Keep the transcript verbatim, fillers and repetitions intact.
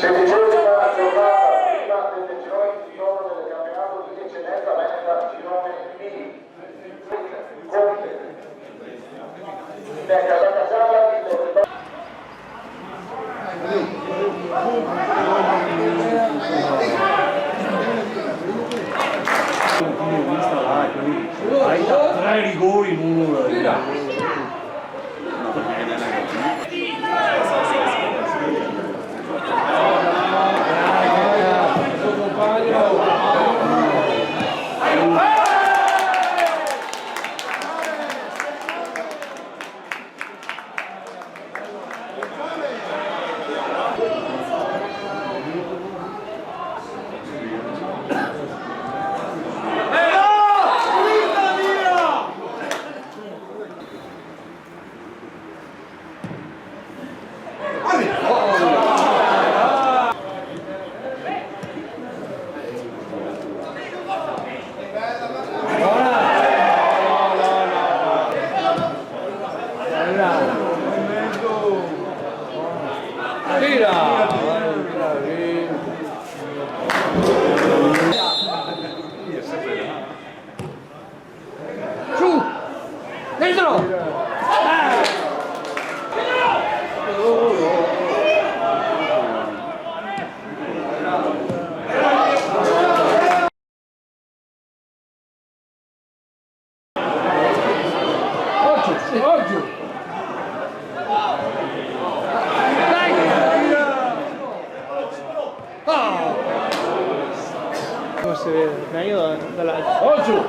Sedicesima giornata, prima del girone di ritorno del campionato di eccellenza veneta, girone B. Hai da tre rigori in uno da lì. Tira! Su! Dentro! Eh! Ocio, ocio! Dai! Ah! Come se vede? Meglio da, da là. Ocio!